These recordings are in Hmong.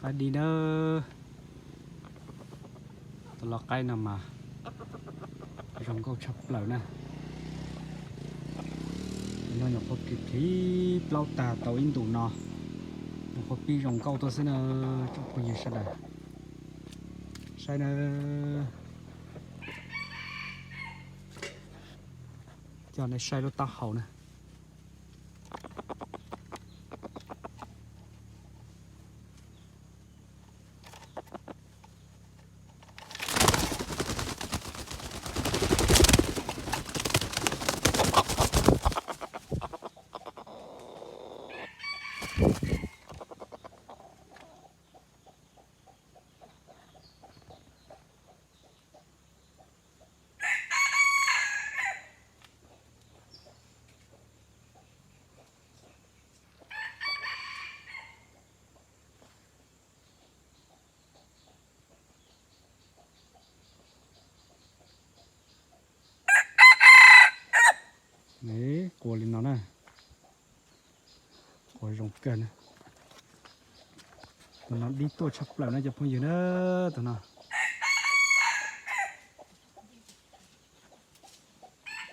Qaib dib na, tus lau qaib no mas zoo nkauj tshaj plaws na. No nyuam qhuav kis plhiv plaub tag tau ib ntus no, nyuam qhuav pib zoo nkauj tuaj xwb na, tsoom phooj ywg sawv daws. Saib na, coj nej saib lub taub hau na. Quas li no na, quas zoo kawg na. Tus no dib tuaj tshaj plaws na cov phooj ywg na, tus no.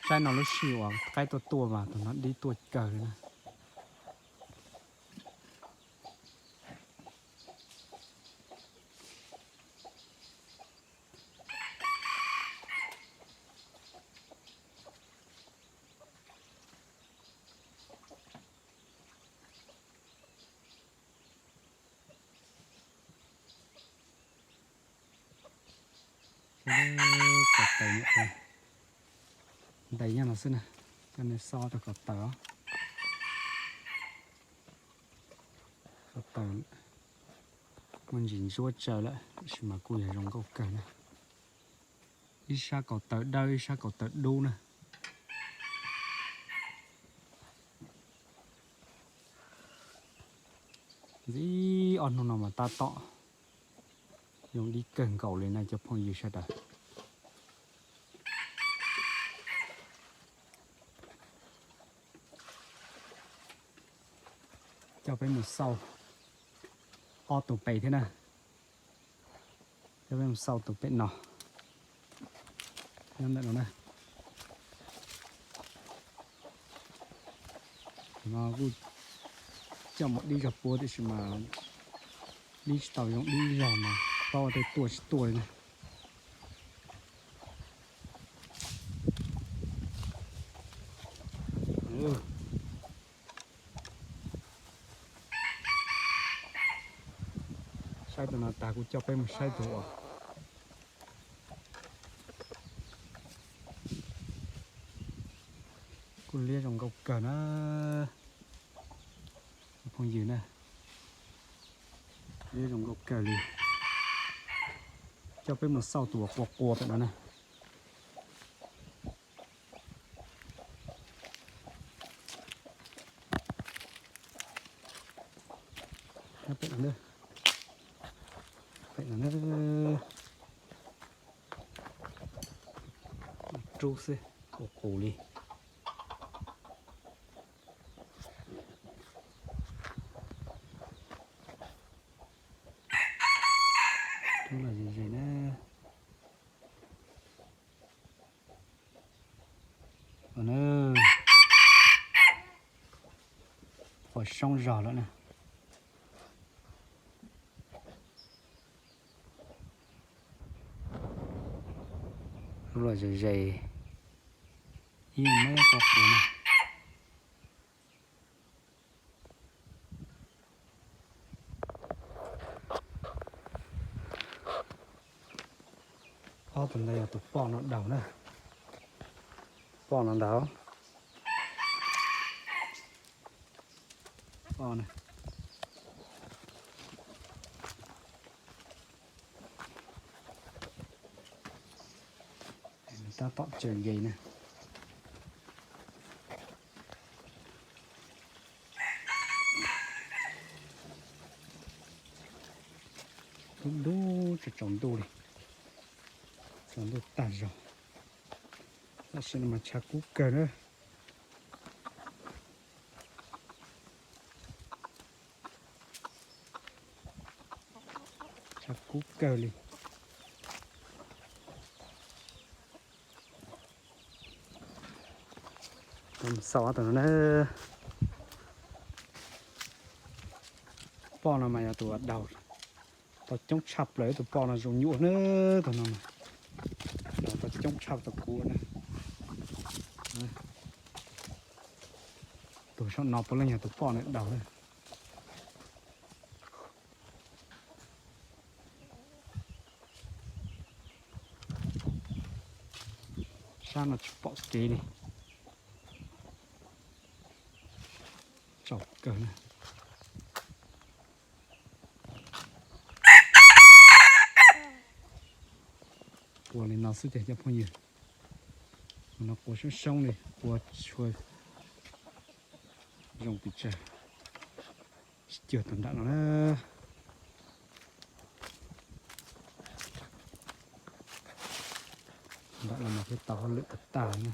Saib no lub sij uas qaib tuaj tuaj mas tus no dib tuaj kawg li na. Ko taw, ntais nyob no xwb na, coj nej xauj rau ko taw os. Ko taw muaj ntsis ntsuab tsawv lawm tab sis mas kuj yog zoo nkauj kawg na. Ib sab ko taw dawb ib sab ko taw dub na. Ntxim ob hnub no mas tab tom zoo dib kawg nkaus li na cov phooj ywg sawv daws. Coj peb mus xauj ob tus pem thiab na. Coj peb mus xauj tus pem no. Nyob ntawm no na. No kuj coj mus dib zog puab tiam sis mas dib tsis tau zoo dib zog mas paub tej tuaj tsis tuaj li na. Saib tus no tag kuj coj peb mus saib tus uas kuj liab zoo nkauj kawg na. Phooj ywg na, liab zoo nkauj kawg li. Coj peb mus xauj tus uas qua qua pem no na. Pem no, pem no, rub xwb, qus qus li. Rub los ze ze na. Quas soob zog lawm na. Rub los ze ze, ib me quas qus na. Ob tug ntawd yog tus poj no daug na. Poj no ntag. Poj na. Tab tom tsaws nce na. Dub dub tsaus ntuj li, tsaus ntuj tag zog. Tam sim no mas tshav kub kawg na. Kub kawg li. Xaus tus no na. Poj no mas yog tus daug tau coob tshaj plaws, tus poj no zoo nyuaj na. Tus no mas daug tau coob tshaj tus kuv na. Tus saum no puav leej yog tus poj no daug na. Sab no tsis pom kev li. Tsaus kawg na. Quas li no xwb tiag cov phooj ywg. Tus no quas soob soob li, quas tshua zoo pes tsawg. Tsis cuag tus nram no na. Nram no mas thiaj tau hauj lwm tag tag na.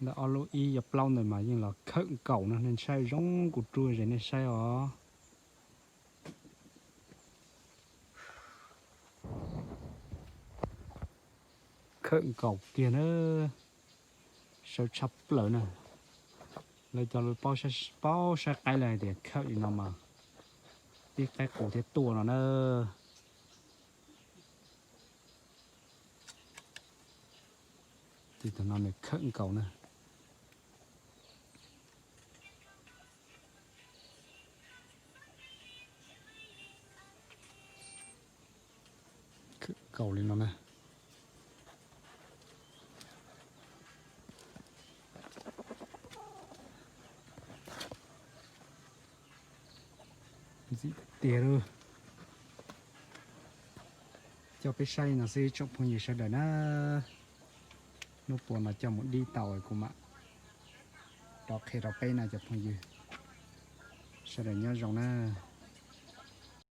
Ntawm ob lub ib yog plaub ntawd mas yeej los khawm nkaus no, nej saib zoo kuv rub zes nej saib os. Khawm nkaus kiag na, sawv tshaj plaws na. Lawv cov paub saib qaib lawv hais tias khawm li no mas tib qaib qus thiaj tuaj no na. Tus no nws khawm nkaus na. Khawm nkaus li no na. Ntxim tiag tiag li. Coj peb saib li no xwb tsoom phooj ywg sawv daws na. Hnub puas no coj mus dib tau kuv mam rov qhia rau peb na cov phooj ywg. Sawv daws nyob zoo na.